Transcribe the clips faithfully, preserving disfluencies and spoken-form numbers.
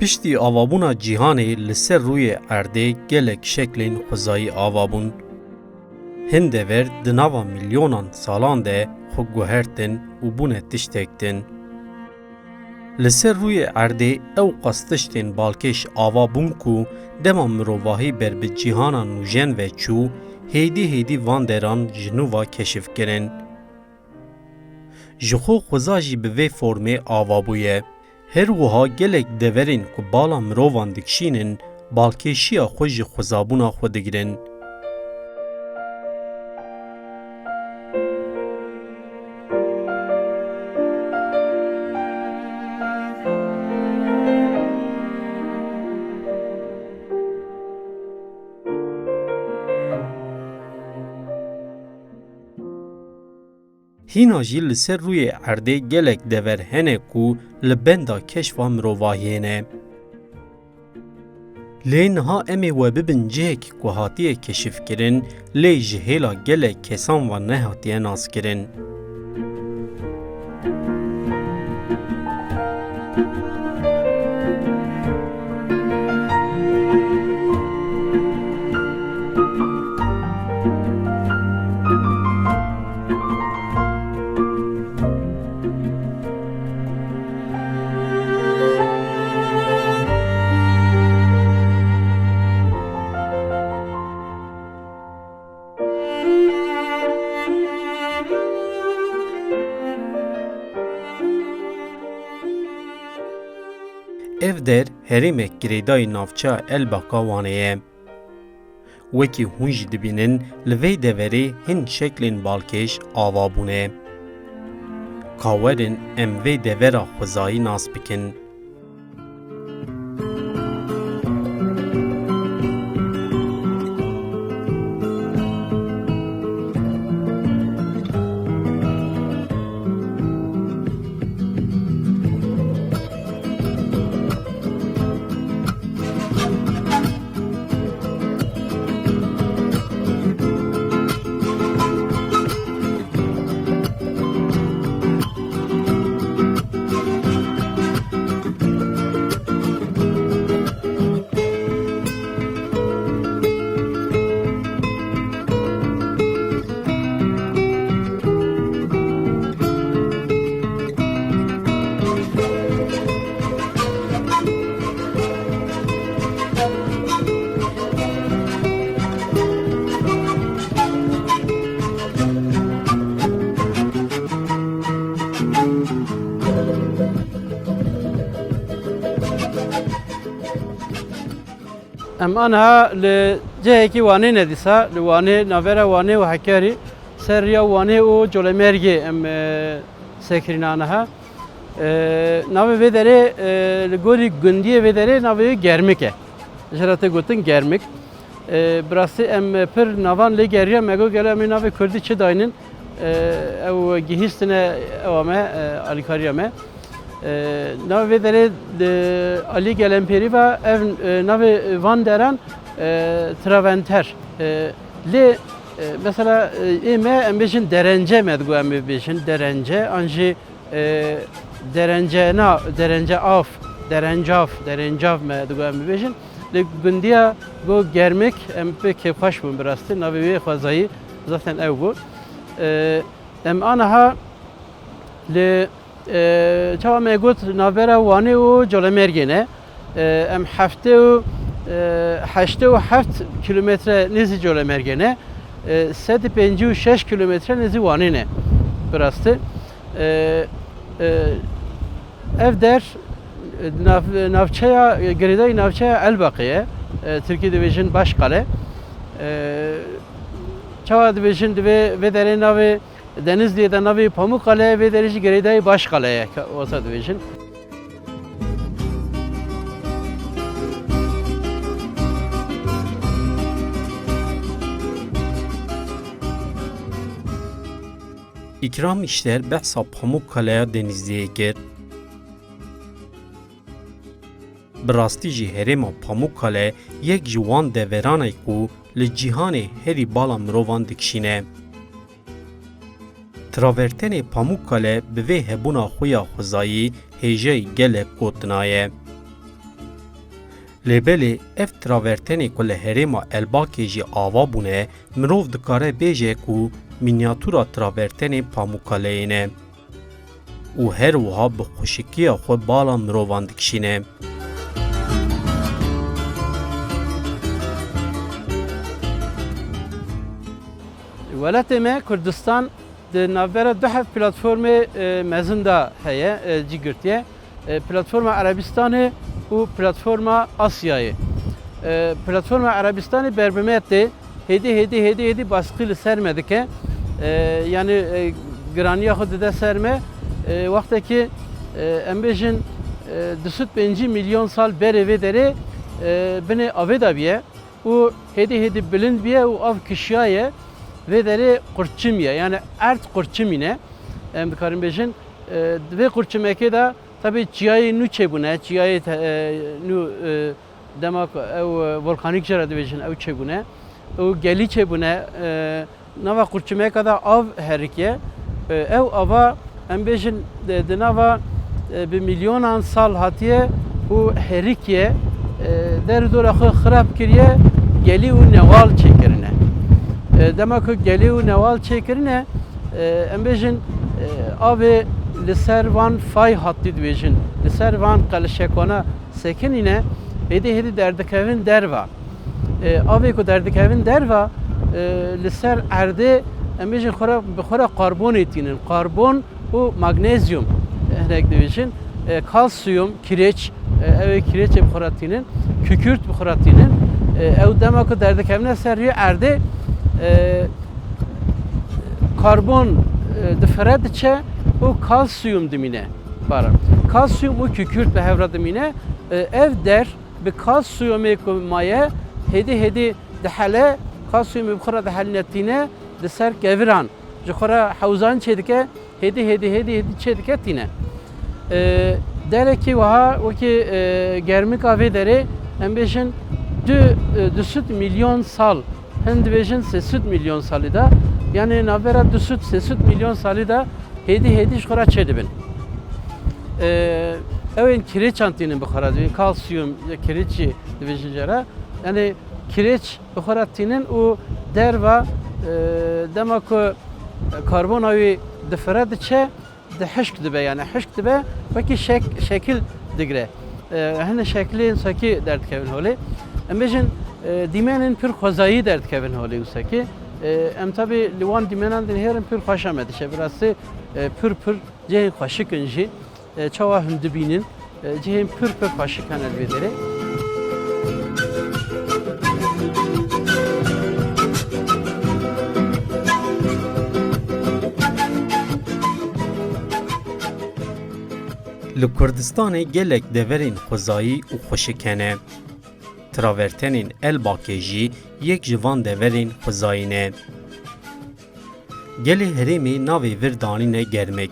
Piştî avabûna cîhanê li ser rûyê erdê gelek şeklên xwezayî ava bûn. Hin dever di nava milyonan salan de xwe guhertin û bûne tiştek din. Li ser rûyê erdê ew qas tiştên balkêş ava bûn ku dema mirovahî ber bi cîhana nûjen ve çû, hêdî hêdî van deran ji nû ve keşif kirin. Ji xwe xweza jî bi vê formê ava bûye. Her wiha gelek deverên ku bala mirovan dikişînin, balkêşiya xwe ji xwezabûna xwe digirin. Hîna jî li ser rûyê erdê gelek dever hene ku li benda keşfa mirovahiyê ne. Lê niha em ê we bibin cihekî ku hatiye keşifkirin, lê ji hêla gelek kesan ve nehatiye naskirin. Ev der herêmek girêdayî navçeya Elbaka Wanê ye. Wekî hûn jî dibînin, li vê deverê hin şeklên balkêş ava bûne. Ka werin em vê devera xwezayî nas bikin. Em aniha li cihekî Wanê ne dîsa, li Wanê, navbera Wanê û Hekarî, ser riya Wanê û Colemêrgê em, e, sekirîne aniha. E, navê vê derê, e, li gorî gundiyê vê derê navê wê Germik e. Ji re tê gotin Germik. E, bi rastî em pir navan lê geriya me got gelo em ê navê kurdî çi daynin. E, ew gihîstine ewa me, e, alîkariya me. E, navê vê derê di alî gelemperî ve ev, e, navê van deran, e, Traventer. E, lê, e, mesela, e, ê me em bêjin derence me digo em ê bêjin derence, an jî e, derencena, derence av, derencav, derencav me digo em bibêjin. Li gundiya go Germik em pê kêfxweş bûn bi rastî. Navê wê xwezayî zaten ew bû. E, em aniha li, e, çawa me got navbera Wanê û Colemêrgê ne. E, em heftê û, e, heştê û heft kilometre nêzî Colemêrgê ne. E, sed û pêncî û şeş kilometre nêzî Wanê ne. Bi rastî. E, e, ev der, e, nav-, navçeya, e, girêdayî navçeya Elbaqê ye. E, Tirkî dibêjin Başkale. E, çawa dibêjin, divê vê derê navê Denizliyê de navê Pamukkale, vê derê jî girêdayî Başkale ye, ka wasa dibêjin. Îkram Îşter behsa Pamukkaleya Denizliyê kir. Bi rastî jî herêma Pamukkale yek ji wan deveran e ku li cîhanê herî bala mirovan dikişîne. Travertenê Pamukkale bi vê hebûna xwe ya xwezayî hêjayî gelek gotina ye. Lê belê ev travertenê ku li herêma Elbakê jî ava bûne, mirov dikare bêje ku mînyatûra travertenên Pamûkaleyê ne û her wiha bi xweşikiya xwe bala mirovan dikişîne. Welatê me Kurdistan di navbera du heb platformê, e, mezin de heye, e, cî girtiye. E, Platforma Erebistanê û Platforma Asyayê. E, Platforma Erebistanê ber bi me tê, hêdî, hêdî, hêdî, hêdî basqî li ser me dike. E, yani, e, giraniya xwe dide ser me. E, wextekî, e, em bêjin, e, du sed pêncî milyon sal berê vê derê, e, binê avê de biye û hêdî hêdî bilind biye û av kişiyaye, vê derê qurçimiye, yani erd qurçimîne, em dikarin bêjin. E, di vê qurçimekê de tabi çiyayê nû çêbûne, çiyayê te-, e, nû, e, dema ku ew, e, volkanîk jê re dibêjin, ew çêbûne û gelî çêbûne, e, nava qurçimeka de av herikiye. E, ew ava, em bêjin, e, di nava, e, bi milyonan sal hatiye û herikiye, e, der û dora xwe xirab kiriye, gelî û newal çêkirine. E, dema ku gelî û newal çêkirine, e, em bêjin, e, avê li ser van fay hattî dibêjin, li ser van qelişekwana sekinîne, hêdî hêdî derdikevin derva. E, avê ku derdikevin derva, e, li ser erdê, em bêjin xwe re, bi xwe re karbonê tînin. Karbon û magnezyum, e, hinek dibêjin. E, kalsiyum, kirêç, e, ew ê kirêçê bi xwe re tînin. Kükürt bi xwe re tînin. E, ew dema ku derdikevine ser rûyê erdê, e, karbon, e, difire diçe û kalsiyum dimîne. Bara. Kalsiyum û kükürt bi hev re dimîne. E, ev der bi kalsiyumê ku maye, hêdî hêdî dihele, kalsiyumê bi xwe re diheline tîne, di ser keviran ji xwe re hewzan çêdike, hêdî hêdî hêdî hêdî çêdike tîne. E, derekî wiha wekî, e, germika vê derê, em bêjin du, e, du sed milyon sal, hin dibêjin sê sed milyon salî de, yani navbera du sed sê sed milyon salî de hêdî hêdî ji xwe re çêdibin. E, ew ên kirêçan tînin bi xwe re dibin, kalsiyum ya kirêçî dibêjin jê re. Yani kirêç bi xwe re tînin û derva, e, dema ku karbona wî difire diçe, di hişk dibe, yani hişk dibe, wekî şek-, şekil digre. E, hene şekilên wisa kî derdikevin holê. Em bêjin, e, dîmenên pir xwezayî derdikevin holê wisa kî. E, em tabi li wan dîmenan dinihêrin pir xweşa me dişe. Bi rastî, e, pir pir cihên xweşik in jî. E, çawa hûn dibînin, e, cihên pir pir xweşik hene li vê derê. Li Kurdistanê gelek deverên xwezayî û xweşik hene. Travertenên Elbakê jî yek ji van deverên xwezayî ne. Gelê herêmê navê vir danîne Germik.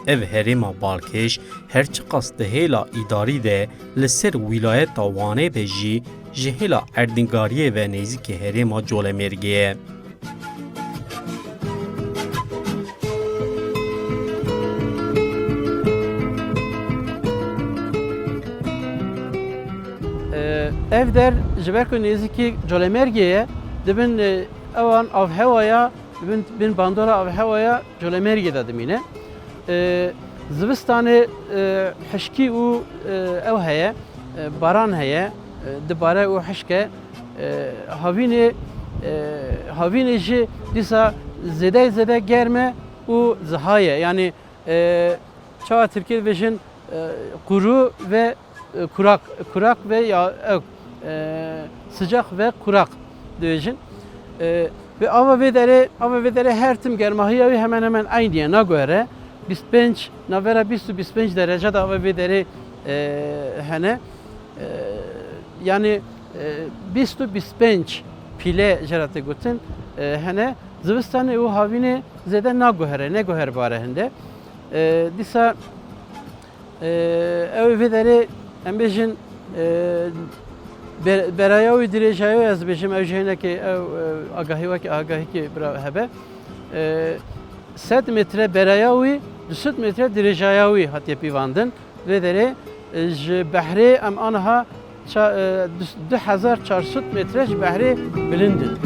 Ev herêma balkêş her çiqas di hêla îdarî de li ser wîlayeta Wanê be jî, ji hêla erdnîgariyê ve nêzîkî herêma Colemêrgê ye. Ev der ji ber ku nêzîkî Colemêrgê ye, dibin, e, ewan avhewaya, bin, bin bandora avhewaya Colemêrgê de dimîne. E, zivistanê, e, hişkî û, e, ew heye, e, baran heye, e, dibare û hişk e. E, havînê, e, havînê jî dîsa zêdeyê zêde germ e û ziha ye. Yanî, e, çawa Tirkiyê dibêjin, e, kuru ve, e, kurak, kurak ve ya, e, e, sıcak ve kurak dibêjin. E, ve ava vê derê, ava vê derê her tim germahiya wî hemen hemen aynî ye, naguhere. Bîst pênc, navbera bîst û bîst pênc derece de ava vê derê, e, hene. E, yani, e, bîst û bîst pênc pîle jê re tê gotin, e, hene. Zivistanê û havînê zêde naguhere, neguherbare hinde. E, dîsa, e, ew ê vê derê, em bêjin, e, be-, beraya wî, dirêjaya wî, ez dibêjim, ew jî hinekî ew, e, agahî, weke agahîkê bira hebe. E, sed metre beraya wî, du sed metre dirêjaya wî hatiye pîvandin. Vê derê, e, ji behrê em aniha Ça-, e, du, du hezar çar sed metre ji behrê bilind in.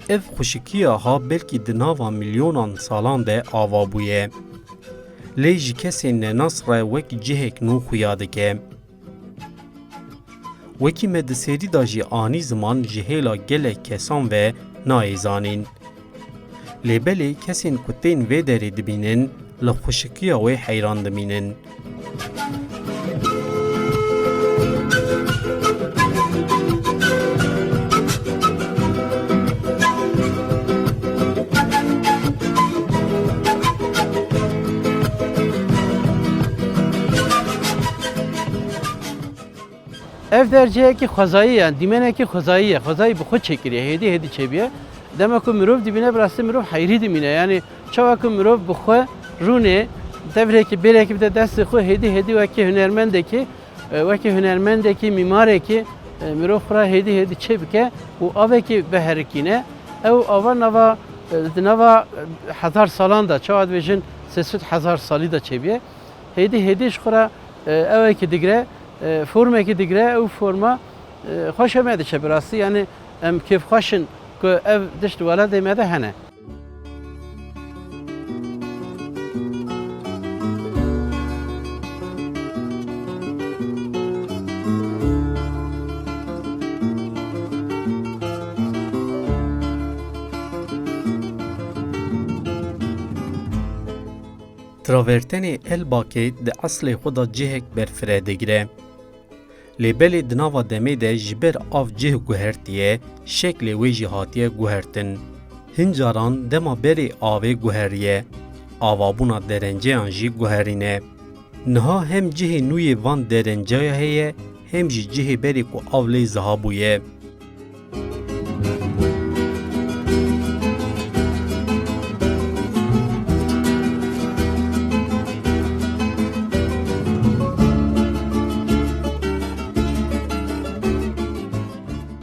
Ev xweşikiya ha belkî di nava milyonan salan de ava bûye. Lê ji kesên nenas re wek cihek nû xuya dike. Wekî me di serî de jî anî ziman ji hêla gelek kesan ve nayê zanîn. Lê belê kesên ku tên vê derê dibînin, li xweşikiya wê heyran dimînin. Ev der cihekî xwezayî ye, dîmenekî xwezayî ye. Xwezayî bi xwe çêkiriye, hêdî hêdî çêbûye. Dema ku mirov dibîne, bi rastî mirov heyrî dimîne. Yanî çawa ku mirov bi xwe rûnê, devrekî, bêrekî bide destê xwe, hêdî hêdî wekî hunermendekî, e, wekî hunermendekî, mîmarekî, e, mirov xwe re hêdî hêdî çêbike û avekî biherikîne. Ew ava nava, e, di nava, e, hezar salan de, çawa dibêjin sê sed hezar salî de çêbûye. Hêdî hêdî ji xwe re, e, ewekî digre, e, formekî digre, ew forma, e, xweşa me diçe bi rastî. Yanî em kêfxweş in ku ev tişt welatê me de hene. Travertenê Elbakê di eslê xwe de cihek berfireh digire. Lê belê di nava demê de ji ber av cih guhertiye, şeklê wê jî hatiye guhertin. Hin caran dema berê avê guheriye, avabûna derenceyan jî guherîne. Niha hem cihê nû yê van derenceya heye, hem jî cihê berê ku av lê ziha bûye.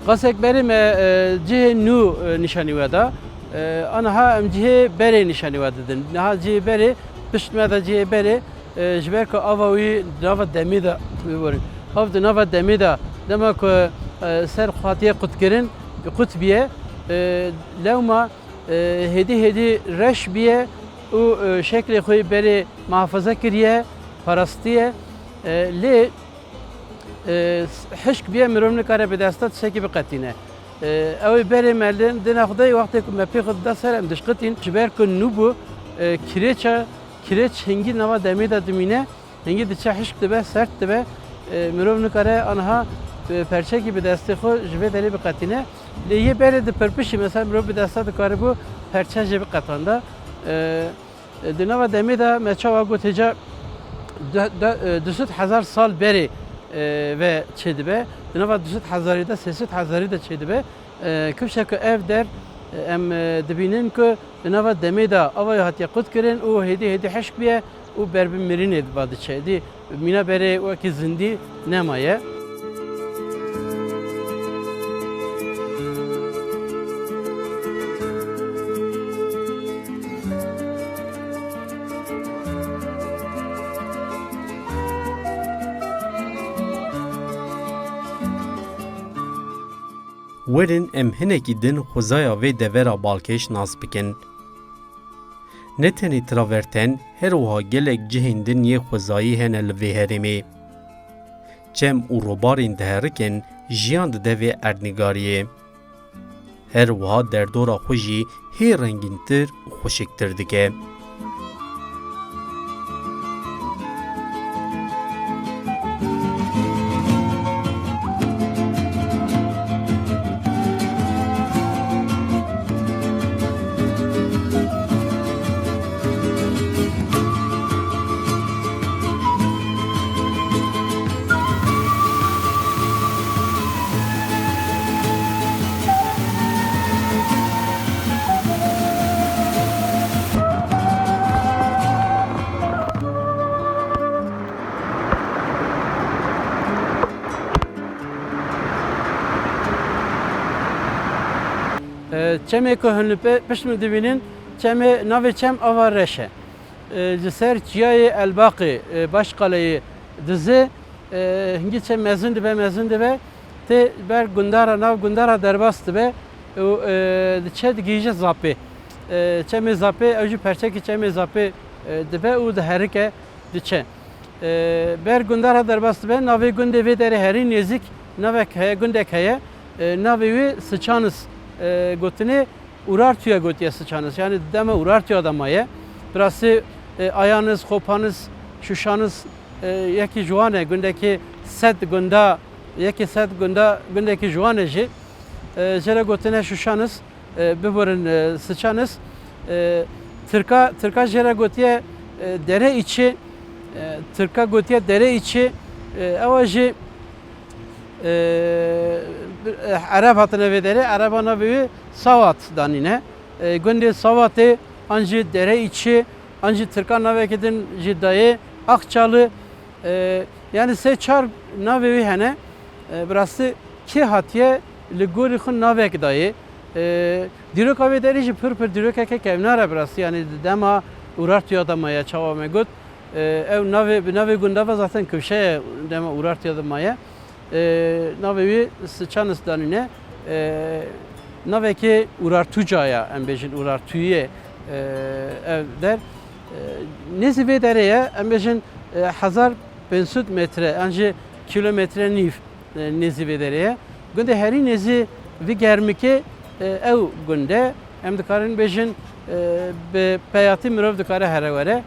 Qasek berê me, e, cihê nû, e, nîşanî we da. E, aniha em cihê berê nîşanî we didin. Niha cihê berê, pişt me de cihê berê, e, ji ber ku ava wî di nava demê de, biborin. Av di nava demê de, dema ku, e, ser xwe hatiye qutkirin, qut biye, e, lewma, e, hêdî hêdî reş biye û, e, şeklê xwe yê berê muhafaza kiriye, parastiye. E, lê, e, hişk biye mirov nikare bi desta tiştekî biqetîne. E, ew ê berê me li dina xwe de wextê ku me pê xwe dida ser em dişqitîn, ji ber ku nû bû, e, kirêça, kirêç hingî nava demê de dimîne, hingî diçe hişk dibe, sert dibe, e, mirov nikare aniha, e, perçekî bi destê xwe ji vê derê biqetîne. Lê yê berê dipirpişî, mesela mirov bi desta dikaribû perçe jê biqetanda. E, Di nava demê de me çawa got hêca du, du, e, du sed hezar sal berê, e, ve çêdibe. Di nava du sed hezarî de, sê sed hezarî de çêdibe. E, kifşe ku ev der, e, em, e, dibînin ku di nava demê de ava hatiye qut kirin û hêdî hêdî hişk biye û ber bi mirinê va diçe. Dî mîna berê wekî zindî nemaye. Werin em hinekî din xwezaya vê devera Balkêş nas bikin. Ne tenê Traverten, her wiha gelek cihên din yê xwezayî hene li vê herêmê. Çem û robarên diherikin jiyan dide vê erdnîgariyê. Her wiha derdora xwe jî hê rengîntir û xweşiktir dike. E, çemê ku hûn li pe-, pişt min dibînin, çemê, navê çem Ava Reş e. E, ji ser çiyayê Elbaqê, e, Başqaleyê dizê, e, hingî çem mezin dibe, mezin dibe, tê ber gundara, nav gundara derbas dibe û, e, diçe digihîje Zapê. E, çemê Zapê, ew jî perçekî çemê Zapê, e, dibe û diherike, diçe. E, ber gundara derbas dibe, navê gundê vê derê herî nêzîk navek heye, gundek heye. E, navê wî Siçanis, e, gotinê. Urartuya gotiye Siçanis, yanî dema Urartuya de maye. Bi rastî, e, Ayanis, Xopanis, Şuşanis, e, yekî ji wan e, gundekî sed gunda, yekî sed gunda, gundekî ji wan e jî. E, jê re gotine Şuşanis, e, biborin, e, Siçanis. E, Tirka, Tirka jê re gotiye, e, Dere Îçi, e, Tirka gotiye Dere Îçi, e, ewa jî, e, Ereb hatine vê derê, Ereba navê wî Sawat danîne. E, gundê Sawatê, an jî Dere Îçi, an jî Tirka navekî din jî dayê, Akçalı. E, yanî sê çar navê wî hene. E, bi rastî kê hatiye li gorî xwe navek dayê. E, dîroka vê derê jî pir pir dîrokeke kevnar e bi rastî. Yanî dema Urartuya de maye, çawa me got. E, ew navê, bi navê gunda ve zaten kifşe ye, dema Urartuya de maye. E, navê wî Siçanis danîne. E, navekê Urartuca ya, em bêjin Urartuyê, e, ev der. E, nêzî vê derê ye, em bêjin, e, hezar pênc sed metre, an jî kilometre nîv, e, nêzî vê derê ye. Gundê herî nêzî vî germikê, e, ew gund e. Em dikarin bêjin, e, bi peyatî mirov dikare here were.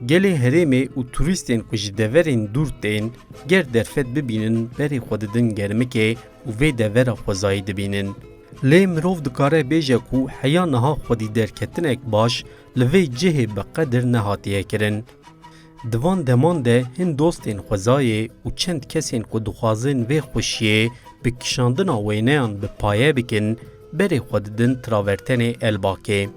Gelê herêmê û turîstên ku ji deverên dûr tên, ger derfet bibînin, berê xwe didin germikê û vê devera xwezayî dibînin. Lê mirov dikare bêje ku heya niha xwedî derketinek baş li vê cihê bi qedir nehatiye kirin. Di van deman de hin dostên xwezayê û çend kesên ku dixwazin vê xweşiyê bi kişandina wêneyan bi paye bikin, berê xwe didin travertenê Elbakê.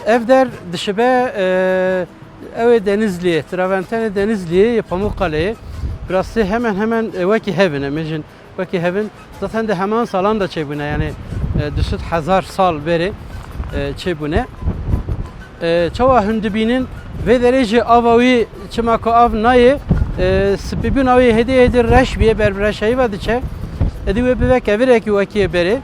Ev der dişibe, e, ew ê Denizliyê, travertenê Denizliyê yê Pamukkale'yê. Bi rastî hemen hemen, e, wekî hev in, em bêjin wekî hev in. Zaten di heman salan de çêbûne, yanî, e, du sed hezar sal berê, e, çêbûne. E, çawa hûn dibînin, vê derê jî ava wî, çima ku av nayê, e, spîbûna wî hêdî hêdî reş bûye, ber bi reşayî ve diçe. Êdî wê bibe kevirekî wekî berê.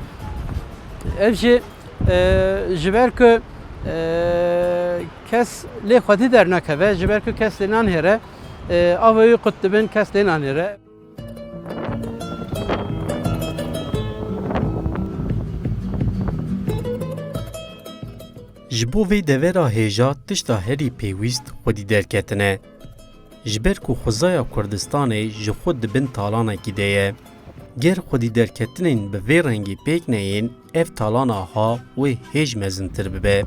Ev jî, e, ji ber ku, e, kes lê xwedî dernakeve, ji ber ku kes lê nanihêre, e, ava wî qut dibin, kes lê nanihêre. Ji bo vê devera hêja tişta herî pêwîst xwedî derketin e. Ji ber ku xwezaya Kurdistanê ji xwe di bin talanekî de ye. Ger xwedî derketinên bi vê rengî pêk neyên, ev talana ha wê hêj mezintir bibe.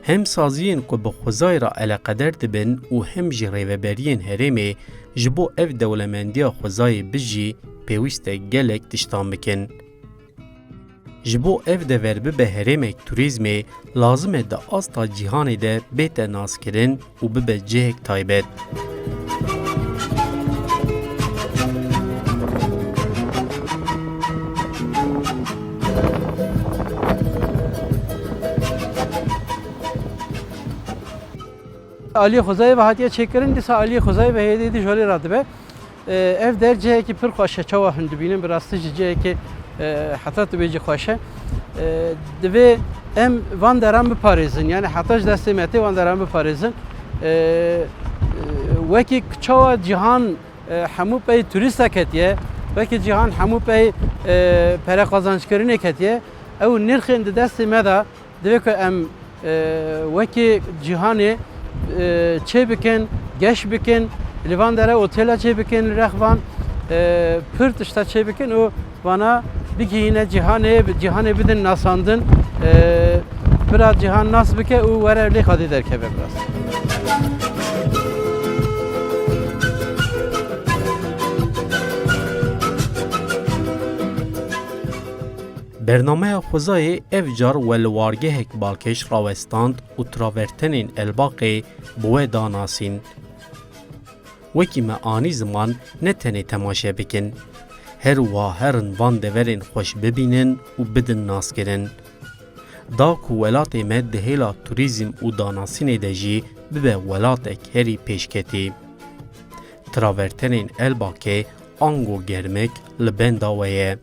Hem saziyên ku bi xwezayê re eleqeder dibin û hem jî rêveberiyên herêmê ji bo ev dewlemendiya xwezayê bijî pêwîst e gelek tiştan bikin. Ji bo ev dever bibe herêmek turîzmê, lazim e di asta cîhanê de bête naskirin û bibe cihek taybet. Aliyê xwezayê ve hatiye çêkirin, dîsa aliyê xwezayê ve hêdî hêdî ji holê radibe. E, ev der cihekî pir xweş e, çawa hûn dibînin, bi rastî jî cihekî, e, heta tu bêjî xweş e. E, divê em van deran biparêzin, yanî heta ji destê me tê van deran biparêzin. E, e, wekî çawa cîhan, e, hemû pey turîsta ketiye, Wekî cîhan hemû pey, e, pere qazançkirinê ketiye. Ew nirxên di destê me de divê ku em, e, wekî cîhanê, e, çê bikin, geş bikin, li van dere otêla çê bikin, li rex van, e, pir tişta çê bikin û vana bigihîne cîhanê, bi cîhanê bidin nasandin, e, bira cîhan nas bike û were lê xadî derkeve biraz. Bernameya Xwezayê ev car we li wargehek balkêş rawestand û travertenên Elbaqê bi we da nasîn. Wekî me anî ziman ne tenê temaşe bikin, her wiha herin van deverên xweş bibînin û bidin naskirin. Da ku welatê me di hêla turîzm û danasînê de jî bibe welatek herî pêşketî. Travertenên Elbakê ango germik li benda we ye.